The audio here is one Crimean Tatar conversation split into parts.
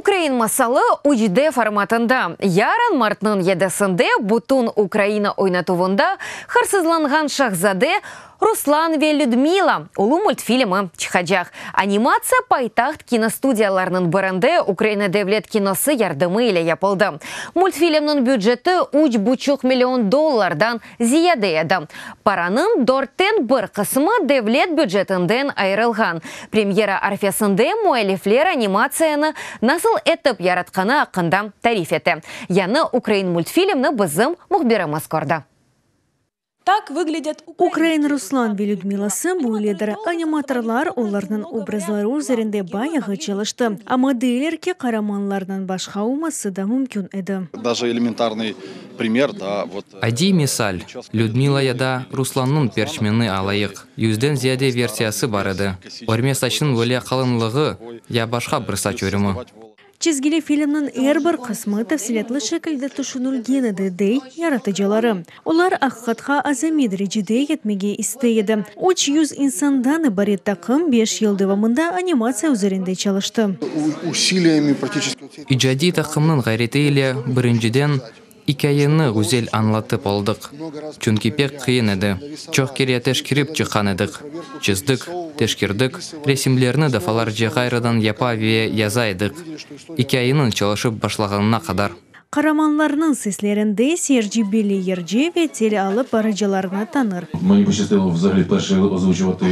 Ukrain masalı 3D formatında. Yarın, martnıñ yedisinde, bütün Ukraina oynatuvında Hırsızlanğan şahzade, Ruslan ve Lüdmila ulu multfilmi çıqacaq. Animatsiya paytaht kinostudiyalarınıñ birinde Ukraina devlet kinosı yardımı ile yapıldı. Multfilmniñ büceti üç buçuq million dollardan ziyade edi. Paranıñ dörtten bir qısmı devlet bücetinden ayırılğan. Premyera arfesinde müellifler animatsiyanı nasıl etip yaratqanı aqqında tarif ete. Yañı ukrain multfilmni bizim mühbirimiz kördi. Tak выглядят Ukrain Ruslan ve Lüdmilası böyledir. Animatorlar olarnıñ obrazları üzerinde bayağı çalıştı. Amma deyler ki, qaramanlarnıñ başqa olması da mümkün edi. Даже элементарный пример, да, вот. Adiy misal, Lüdmila ya da Ruslannıñ perçmeni alayıq. Yüzden ziyade versiyası bar edi. Örme saçnıñ böyle qalınlığı ya başqa bir saç örümi. Çizgili filmniñ er bir qısmı tafsilâtlı şekilde tüşünilgen edi, dey yaratıcıları. Olar aqiqatqa azamiy derecede yetmege istey edi. 300 insandan ibaret taqım beş yıl devamında animatsiya üzerinde çalıştı. Усилиями практически İcadiy taqımnıñ ğayreti ile birinciden ikâyeni güzel añlatıp oldıq, çünki pek qıyın edi. Çoq kere teşkerip çıqqan edik. Çizdik, teşkerdik, resimlerni defalarca ğayrıdan yapa ve yaza edik, ikâyeniñ çalışıp başlağanına qadar. Qaramanlarnıñ seslerinde seyirci belli yırcı ve tele alıp barıcılarnı tanır. Мені пощастило взагалі вперше озвучувати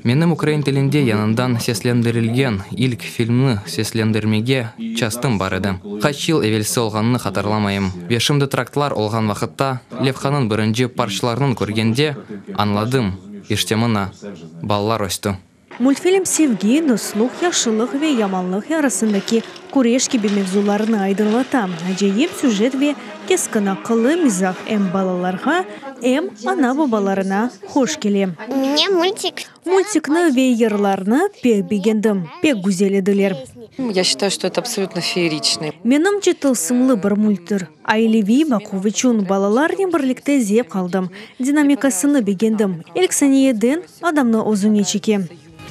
Menim ukrain tilinde yañıdan seslendirilgen ilk filmni seslendirmege çastım bar edi. Qaç yıl evelsi olğanını hatırlamayım. Ve şimdi titrlar olğan vaqıtta, levhanıñ birinci parçalarını körgende, añladım, işte mına, balalar östi. Multfilm sevgi, dostluq, yahşılıq ve yamanlıq arasındaki küreş kibi mevzularnı aydınlata. Acayip süjet ve keskin aqıllı mizah em balalarğa, em ana-babalarına hoş kele. Мне мультик Multikni ve yırlarnı pek begendim, pek güzel ediler. Я считаю, что это абсолютно фееричный. Menimce tılsımlı bir multtir. Aileviy baquv içün balalarnen birlikte zevq aldım. Dinamikasını begendim. İlk saniyeden adamnı özüne çeke.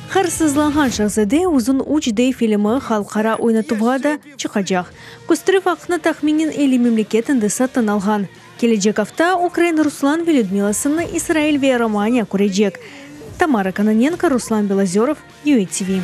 Hırsızlanğan şahzade uzun 3D filmi halqara oynatuvğa da çıqacaq. Kösterüv aqqını tahminen 50 memleket endi satın alğan. Kelecek afta ukrain Ruslan ve Lüdmilasını İsrail ve Romaniya körecek. Tamara Kononenko, Ruslan Belozörov, UATV.